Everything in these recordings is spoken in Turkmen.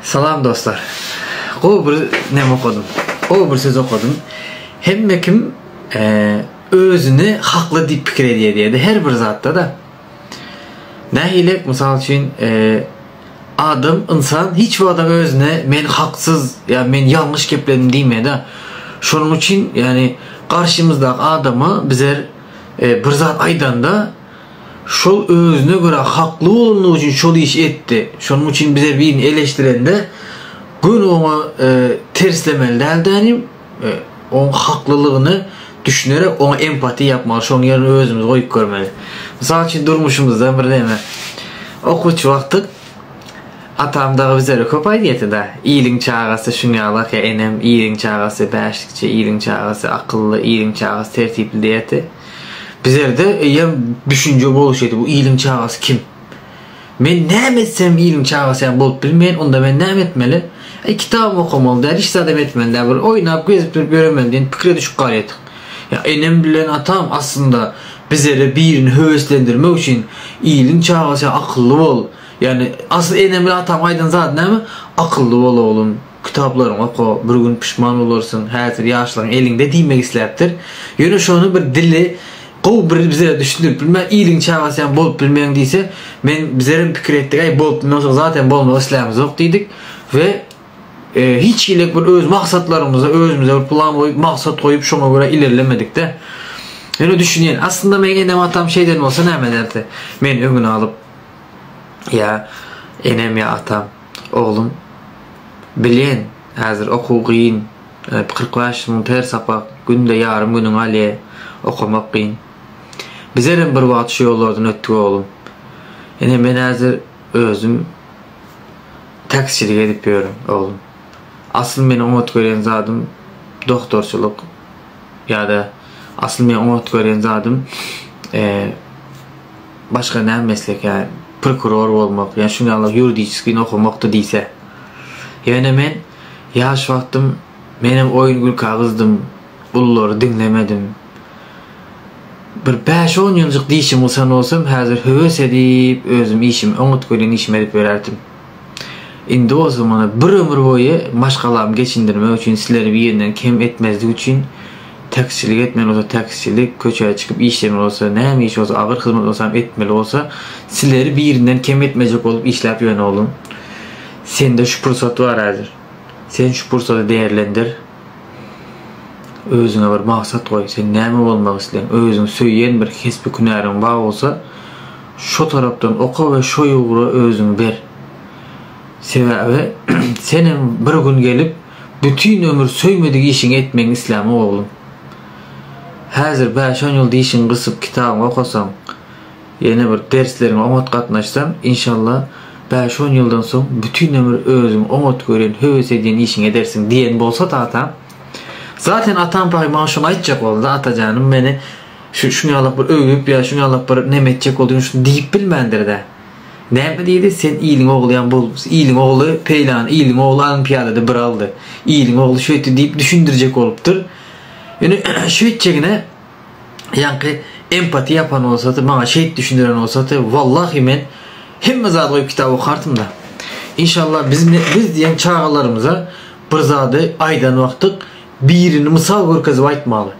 Salam dostlar. Gowy bir neme okadym. Gowy bir söz okadym. Hemme kim özüni hakly diýip pikir edýär diýdi her bir zatda da. Nähili mysal üçin adam ynsan hiç wagtam özüne men haksyz ýa men ýalňyş gepledim diýmeýär-de. Şonuň üçin ýagny garşymyzdaky adama bizer bir zat aýdanda Şol özüne görä hakly bolanlygy üçin şol işi etdi. Şonuň üçin bize birini eleşdirende göni oňa terslemeli däl dänim, oň haklylygyny düşünerek oňa empatiýa ýapmaly, şoň ýerine özümizi goýup görmeli. Mysal üçin durmuşymyzdan bir neme. Okuwçy wagtyk atam dagy bizlere köp aýdýardy-da, iliň çagasy şuňňalak ýa enem iliň çagasy bäşlikçi, iliň çagasy akylly, iliň çagasy tertipli diýerdi. Bizerde eýýäm düşünje boluşydy, bu iliň çagasy kim? Men näme etsem iliň çagasy ýaly bolup bilmeýän, onda men näme etmeli? Äý, kitabymy okamaly däl, hiç zadam etmeli däl, bir oýnap, gezip durup ýöremeli diýen pikire düşüp galýardyk. Ýa enem bilen atam aslynda bizere birini höweslendirmek üçin iliň çagasy ýaly akylly bol, ýagny asyl enem bilen atam aýdan zady näme? Akylly bol oglum. Kitaplaryňy oka, bir gün pişman bolarsyň, häzir ýaşlygyň eliňde diýmek isläpdir. Ýöne şony bir dili gowy bir bize düşündirip bilmän, iliň çagasy ýaly bolup bilmeň diýse, men bizerem pikir etdik, äý bolup bilmeňsoň zaten bolmak islämizok diýdik we hiç hili bir öz maksatlarymyza özümize bir plan goýup, maksat goýup şoňa görä ilerlemedikde. Ýöne düşünýän, aslynda meň enem-atam şeýden bolsa näme ederdi? Men öňüni alyp ýa enem ýa atam. Oglum, bilýän, häzir okuw gyn, 45 minut her sapak, günde ýarym günüňi alýa, okamak gyn. Bizerem bir wagt şu ýollardan ötdük oglum. Ine men häzir özüm taksiçilik edip ýörün, oglum. Asyl meniň oňat görýän zadym doktorçylyk ýa-da asyl meniň oňat görýän zadym Başga näme meslek ýa prokuror bolmak ýa şuny ýaly ýuridiçeskiýni okamakdy diýse. Ýöne men ýaş wagtym menem oýun gülkä gyzdym, ululary diňlemedim. Bir bäş-on ýyljyk dişim gysan bolsam häzir höwes edip özüm işimi oňat görýän işimi edip ýörerdim. Indi bolsa mana bir ömür boýy maşgalamy geçindirmek üçin sizleri birinden kem etmezlik üçin Taksiçilik etmeli bolsa taksiçilik, köçä çykyp işlemeli bolsa, näme iş bolsa, agyr hyzmat bolsa hem etmeli bolsa, sizleri birinden kem etmejek bolup işläp ýören oglum. Sende şu pursat bar häzir. Sen şu pursady değerlendir. Özüňe bir maksat goý. Sen näme bolmak isleýäň? Özüň söýýän bir kesbi hünäriň bar bolsa, şo tarapdan oka we şo ugra özüňi ber. Sebäbi senem bir gün gelip Bütin ömür söýmedik işiňi etmegiňi islämok oglum. Häzir bäş-on ýyl dişiňi gysyp kitabyňy okasaň, ýene bir dersleriňe oňat gatnaşsaň, inşallah, bäş-on ýyldan soň bütin ömür özüň oňat görýän, höwes edýän işiňi edersiň diýen bolsa-da atam. Zaten atam paý maňa şony aýtjak boldy-da, Atajanym meni şu şuň ýalak bir öwüp ýa şuň ýalak bir neme etjek boldy, ýöne şuny diýip bilmändir-dä. Näme diýdi, sen iliň ogly ýaly bol, iliň ogly peýlan, iliň ogly olimpiadada bir aldy, iliň ogly şeýtdi diýip düşündirjek bolupdyr. Ýöne şeýtjegine ýaňky empatiýa ýapan bolsady, maňa şeýt düşündiren bolsady, wallahi men hemme zady goýup kitap okardym-da. Inşallah biz biz diýen çagalarymyza bir zady aýdan wagtyk birini mysal görkezip aýtmaly.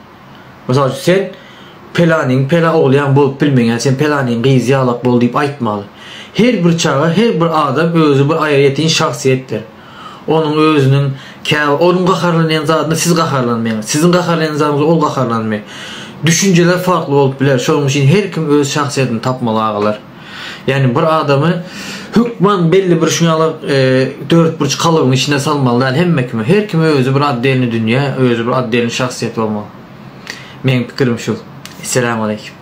Mysal üçin sen pelanyň pela ogly ýaly bolup bilmeýän, sen pelanyň gyzy ýalak bol diýip aýtmaly. Her bir çaga, her bir adam özi bir aýratyn şahsyýetdir. Onuň özüniň käbir onuň gaharlanýan zadyna siz gaharlanmaýaňyz. Siziň gaharlanýan zadyňyza ol gaharlanmaýar. Düşünjeler farkly bolup biler. Şonuň üçin her kim öz şahsyýetini tapmaly agalar. Ýagny bir adamy hökman belli bir şuňa dörtburç galybyň içine salmaly däl hemme kime. Her kime özi bir otdelny dünýä, özi bir otdelny şahsyýet bolmaly. Meň pikirim şu. Esselamu aleýkum.